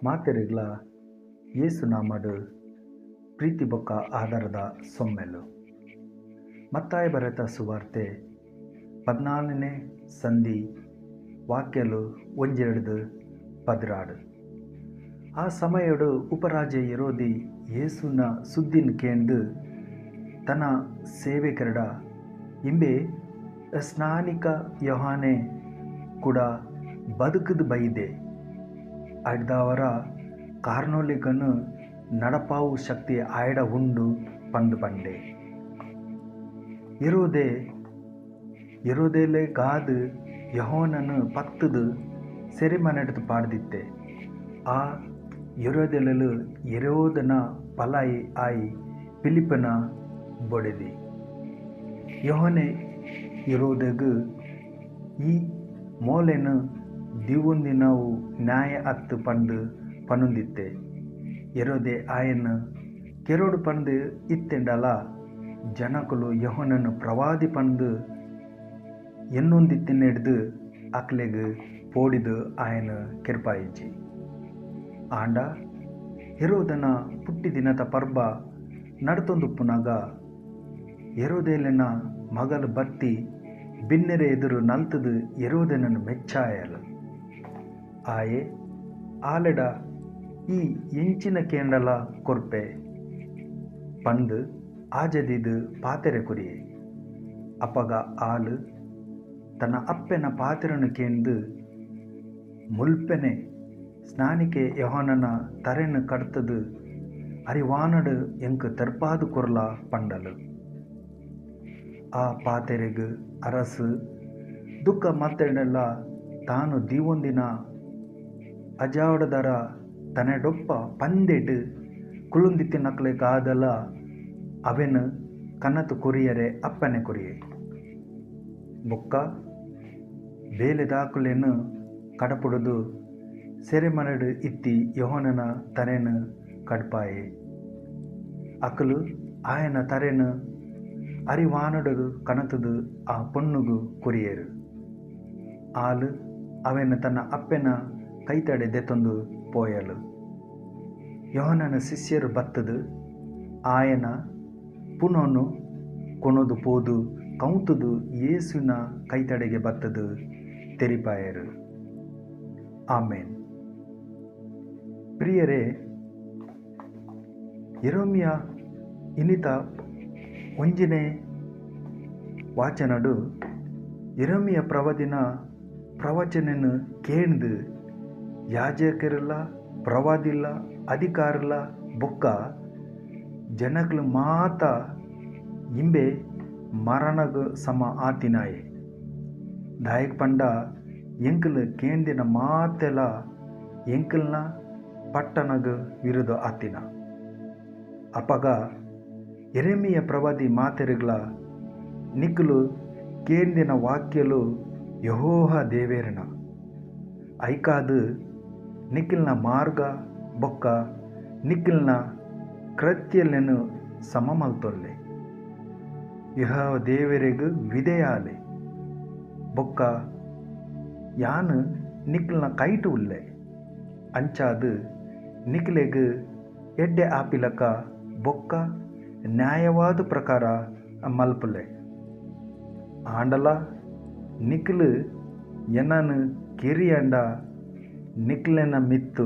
ಮಾತೆರೆಗ್ಲ ಯೇಸುನಾಮಡ್ ಪ್ರೀತಿ ಬೊಕ್ಕ ಆಧಾರದ ಸೊಮ್ಮೆಲು. ಮತ್ತಾಯ ಬರೆತ ಸುವಾರ್ತೆ 14ನೇ ಸಂಧಿ ವಾಕ್ಯಲು 1-12. ಆ ಸಮಯಡು ಉಪರಾಜೆ ಹೆರೋದಿ ಯೇಸುನ ಸುದ್ದಿನ ಕೇಂದು ತನ್ನ ಸೇವಕರಡ ಇಂಬೆ ಸ್ನಾನಿಕ ಯೋಹಾನೆ ಕೂಡ ಬದುಕುದು ಬೈದೆ ಅಡ್ದವರ ಕಾರ್ನೋಲಿಗನು ನಡಪಾವು ಶಕ್ತಿ ಆಯಡ ಉಂಡು ಪಂದು ಪಂಡೆ. ಹೆರೋದೆ ಹೆರೋದೆಲೆ ಗಾದು ಯೆಹೋನನು ಪತ್ತದು ಸೆರೆಮನೆಡ್ದು ಪಾಡ್ದಿತ್ತೆ. ಆ ಹೆರೋದೆಲಲು ಹೆರೋದನ ಪಲಾಯಿ ಆಯಿ ಫಿಲಿಪ್ಪನ ಬೊಡೆದಿ. ಯೋಹಾನೆ ಹೆರೋದೆಗು ಈ ಮೋಲೆನು ದಿವೊಂದಿನವು ನ್ಯಾಯ ಅತ್ತು ಪಂದು ಪನುಂದಿತ್ತೆ. ಹೆರೋದೆ ಆಯನ ಕೆರೋಡು ಪಂದು ಇತ್ತೆಂಡಲ ಜನಕುಲು ಯೋಹಾನನು ಪ್ರವಾದಿ ಪಂದು ಎನ್ನೊಂದಿತ್ತಿನೆಡ್ದು ಅಕ್ಲೆಗ್ ಪೋಡಿದು ಆಯನ ಕೆರ್ಪಾಯಿಜಿ. ಆಂಡ ಹೆರೋದನ ಪುಟ್ಟಿದಿನದ ಪರ್ಬ ನಡತೊಂದುಪ್ಪುನಾಗ ಹೆರೋದೇಲಿನ ಮಗಲು ಬತ್ತಿ ಬಿನ್ನೆರೆ ಎದುರು ನಲ್ತದು ಹೆರೋದನನ್ನು ಮೆಚ್ಚಾಯಲು. ಆಯೆ ಆಲೆಡ ಈ ಎಂಚಿನ ಕೇಂಡಲ ಕೊರ್ಪೆ ಪಂದು ಆಜದಿದು ಪಾತೆರೆ ಕೊರಿಯೆ. ಅಪಗ ಆಲು ತನ್ನ ಅಪ್ಪೆನ ಪಾತೆರನು ಕೇಂದು ಮುಲ್ಪೆನೆ ಸ್ನಾನಿಕೆ ಯೋಹಾನನ ತರೆನು ಕಡ್ತದು ಅರಿವಾನಡು ಎಂಕು ತರ್ಪಾದು ಕೊರ್ಲ ಪಂಡಲು. ಆ ಪಾತೆರೆಗು ಅರಸು ದುಃಖ ಮತ್ತೆಂಡೆಲ್ಲ ತಾನು ದೀವೊಂದಿನ ಅಜಾವಡದರ ತನೆಡೊಪ್ಪ ಪಂದೆಡ್ ಕುಳುಂದಿತ್ತಿನಕ್ಲೆ ಕಾದಲ ಅವೆನು ಕನತು ಕೊರಿಯರೆ ಅಪ್ಪನೆ ಕೊರಿಯೆ. ಬೊಕ್ಕ ಬೇಲೆದಾಕುಲೆನು ಕಡಪುಡುದು ಸೆರೆಮನೆಡು ಇತ್ತಿ ಯೋಹಾನನ ತರೆನು ಕಡ್ಪಾಯೆ. ಅಕಲು ಆಯನ ತರೆನು ಅರಿವಾನಡು ಕಣತದು ಆ ಪೊಣ್ಣುಗು ಕೊರಿಯರು. ಆಲು ಅವೆನು ತನ್ನ ಅಪ್ಪೆನ ಕೈತಡೆ ದೆತ್ತೊಂದು ಪೋಯಲು. ಯೋಹಾನನ ಶಿಷ್ಯರು ಬತ್ತದು ಆಯನ ಪುನೊನು ಕೊಣದು ಪೋದು ಕೌತುದು ಯೇಸುವಿನ ಕೈತಡೆಗೆ ಬತ್ತದು ತೆರಿಪಾಯರು. ಆಮೇನ್. ಪ್ರಿಯರೇ, ಯೆರೆಮೀಯ ಇನ್ನಿತ ಒಂಜಿನೇ ವಾಚನಡು ಯೆರೆಮೀಯ ಪ್ರವಾದಿನ ಪ್ರವಚನನು ಕೇಂದು ಯಾಜಕರೆಲ್ಲ ಪ್ರವಾದಿಲ್ಲ ಅಧಿಕಾರಲ್ಲ ಬೊಕ್ಕ ಜನಗಳು ಮಾತ ಇಂಬೆ ಮರಣಗು ಸಮ ಆತಿನಾಯೆ. ದಾಯಕ್ ಪಂಡ ಎಂಕಲ್ ಕೇಂದಿನ ಮಾತೆಲ ಎಂಕಲ್ನ ಪಟ್ಟಣಗ ವಿರುದ್ಧ ಆತಿನ. ಅಪಗ ಯೆರೆಮೀಯ ಪ್ರವಾದಿ ಮಾತೆರುಗಳ ನಿಕ್ಕಲು ಕೇಂದಿನ ವಾಕ್ಯಲು ಯೆಹೋವ ದೇವೇರನ ಐಕಾದು ನಿಖಿಲ್ನ ಮಾರ್ಗ ಬೊಕ್ಕ ನಿಖಿಲ್ನ ಕೃತ್ಯಲೆನು ಸಮ ಮಲ್ತೊಲ್ಲೆ. ಯೆಹೋವ ದೇವರಿಗೂ ವಿಧೇಯಾಲೆ ಬೊಕ್ಕ ಯಾನು ನಿಖಿಲ್ನ ಕೈಟು ಉಲ್ಲೆ ಅಂಚಾದು ನಿಖಿಲೆಗ್ ಎಡ್ಡೆ ಆಪಿಲಕ ಬೊಕ್ಕ ನ್ಯಾಯವಾದ ಪ್ರಕಾರ ಮಲ್ಪುಲೆ. ಆಂಡಲ ನಿಖಿಲು ಎನ್ನನು ಕೆರಿಯಂಡ ನಿಖಿಲೆನ ಮಿತ್ತು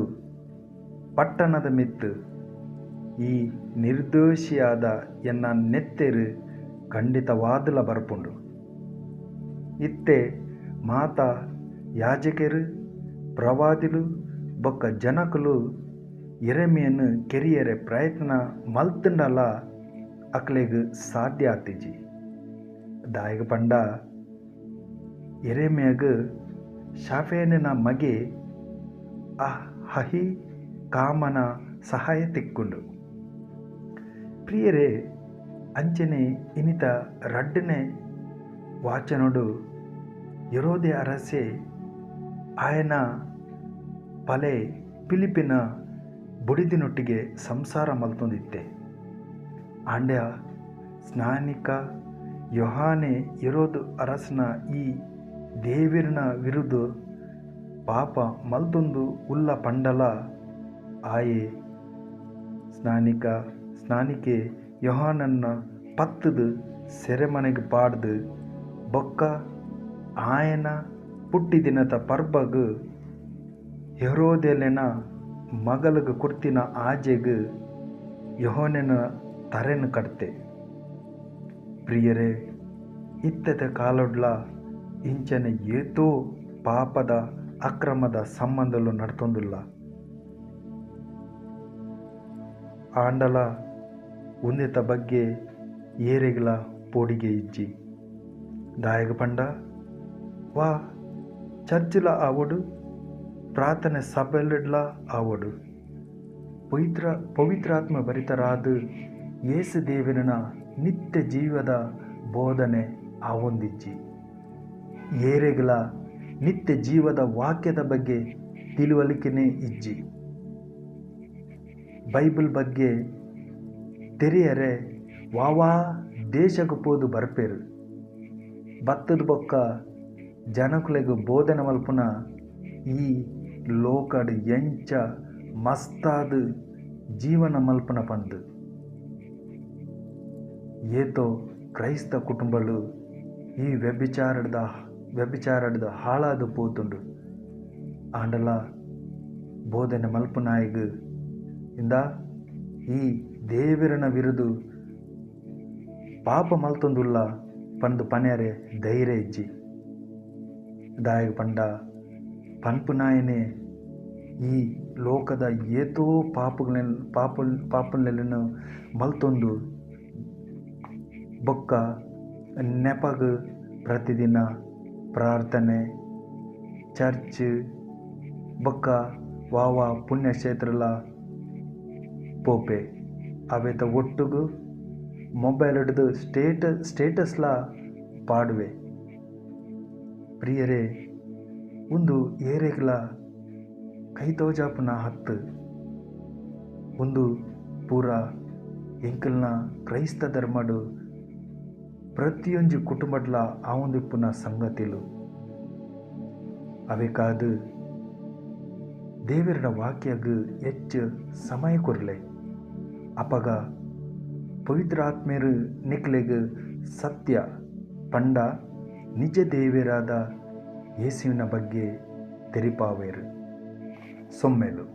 ಪಟ್ಟಣದ ಮಿತ್ತು ಈ ನಿರ್ದೋಷಿಯಾದ ಎನ್ನ ನೆತ್ತೆರು ಖಂಡಿತವಾದಲ ಬರ್ಪುಂಡು. ಇತ್ತೆ ಮಾತಾ ಯಾಜಕರು ಪ್ರವಾದಿಲು ಬೊಕ್ಕ ಜನಕುಲು ಯೆರೆಮೀಯನು ಕೆರಿಯರೆ ಪ್ರಯತ್ನ ಮಲ್ತುಂಡಲ ಅಕ್ಲೆಗ್ ಸಾಧ್ಯ ಆತಿಜಿ. ದಾಯಗ ಪಂಡ ಯೆರೆಮೀಯಗ್ ಶಾಫೇನನ ಮಗೆ ಅಹೀಕಾಮನ ಸಹಾಯ ತಿಕ್ಕೊಂಡು. ಪ್ರಿಯರೇ, ಅಂಚನೆ ಇನ್ನಿತ ರಡ್ಡನೆ ವಾಚನಡು ಹೆರೋದೆ ಅರಸೆ ಆಯನ ಪಲೆ ಫಿಲಿಪಿನ ಬುಡಿದಿನೊಟ್ಟಿಗೆ ಸಂಸಾರ ಮಲ್ತೊಂದಿತ್ತೆ. ಆಂಡ ಸ್ನಾನಿಕ ಯೋಹಾನೆ ಹೆರೋದ್ ಅರಸನ ಈ ದೇವಿರನ ವಿರುದ್ಧ ಪಾಪ ಮಲ್ತೊಂದು ಉಲ್ಲ ಪಂಡಲ ಆಯೆ ಸ್ನಾನಿಕೆ ಯೋಹಾನನ ಪತ್ತುದು ಸೆರೆಮನೆಗ್ ಪಾಡ್ದು ಬೊಕ್ಕ ಆಯನ ಪುಟ್ಟಿದಿನತ ಪರ್ಬಗ್ ಹೆರೋದೆಲೆನ ಮಗಲುಗು ಕೊರ್ತಿನ ಆಜೆಗ್ ಯೋಹಾನನ ತರೆನ್ ಕಡ್ತೆ. ಪ್ರಿಯರೇ, ಇತ್ತೆದ ಕಾಲೊಡ್ಲ ಇಂಚನೆ ಏತೋ ಪಾಪದ ಅಕ್ರಮದ ಸಂಬಂಧಲು ನಡ್ತೊಂದುಲ್ಲ. ಆಂಡಲ ಉಂದೆತ ಬಗ್ಗೆ ಏರೆಗ್ಲ ಪೋಡಿಗೆ ಇಜ್ಜಿ. ದಾಯೆಗ್ ಪಂಡ ವಾ ಚರ್ಚಿಲ ಆವೊಡು, ಪ್ರಾರ್ಥನೆ ಸಭೆಲೆಡ್ಲ ಆವೊಡು, ಪವಿತ್ರಾತ್ಮ ಭರಿತರಾದ ಯೇಸು ದೇವರನ ನಿತ್ಯ ಜೀವದ ಬೋಧನೆ ಆವೊಂದಿಜ್ಜಿ. ಏರೆಗ್ಲ ನಿತ್ಯ ಜೀವದ ವಾಕ್ಯದ ಬಗ್ಗೆ ತಿಳುವಳಿಕೆನೇ ಇಜ್ಜಿ. ಬೈಬಲ್ ಬಗ್ಗೆ ತೆರಿಯರೆ ವಾವಾ ದೇಶಕ್ಕೆ ಪೋದು ಬರ್ಪೇರು. ಬತ್ತದ ಬೊಕ್ಕ ಜನಕುಲೆಗ್ ಬೋಧನೆ ಮಲ್ಪುನ ಈ ಲೋಕಡ್ ಎಂಚ ಮಸ್ತಾದ್ ಜೀವನ ಮಲ್ಪುನ ಪಂದು ಏತೋ ಕ್ರೈಸ್ತ ಕುಟುಂಬಲು ಈ ವ್ಯಭಿಚಾರದ ಹಾಳಾದ ಪೋತುಂಡು. ಆಂಡಲ ಬೋಧನೆ ಮಲ್ಪುನಾಯಿಗ್ ಇಂದ ಈ ದೇವರನ ವಿರುದ್ಧ ಪಾಪ ಮಲ್ತೊಂದುಲ್ಲ ಪಂದು ಪನ್ಯರೆ ಧೈರ್ಯ ಇಜ್ಜಿ. ದಾಯೆಗ್ ಪಂಡ ಪನ್ಪುನಾಯನೇ ಈ ಲೋಕದ ಏತೋ ಪಾಪುಲೆನ್ ಮಲ್ತೊಂದು ಬೊಕ್ಕ ನೆಪಗ್ ಪ್ರತಿದಿನ ಪ್ರಾರ್ಥನೆ, ಚರ್ಚ್ ಬೊಕ್ಕ ವಾವಾ ಪುಣ್ಯಕ್ಷೇತ್ರಲ ಪೋಪೆ. ಅವೆತ ಒಟ್ಟುಗು ಮೊಬೈಲ್ ಹಿಡಿದು ಸ್ಟೇಟಸ್ಲ ಪಾಡುವೆ. ಪ್ರಿಯರೇ, ಒಂದು ಏರೆಗ್ಲ ಕೈ ತೋಜಾಪುನ ಹತ್ತು ಒಂದು ಪೂರ ಎಂಕಲ್ನ ಕ್ರೈಸ್ತ ಧರ್ಮಡು ಪ್ರತಿಯೊಂಜಿ ಕುಟುಂಬಡ್ಲ ಆವೊಂದಿಪ್ಪುನ ಸಂಗತಿಲು. ಅವೆಕಾದು ದೇವರನ ವಾಕ್ಯಗ್ ಹೆಚ್ಚು ಸಮಯ ಕೊರ್ಲೆ. ಅಪಗ ಪವಿತ್ರ ಆತ್ಮೇರು ನಿಕ್ಲೆಗ್ ಸತ್ಯ ಪಂಡ ನಿಜ ದೇವರಾದ ಯೇಸುವಿನ ಬಗ್ಗೆ ತೆರಿಪಾವೇರು. ಸೊಮ್ಮೆಲು.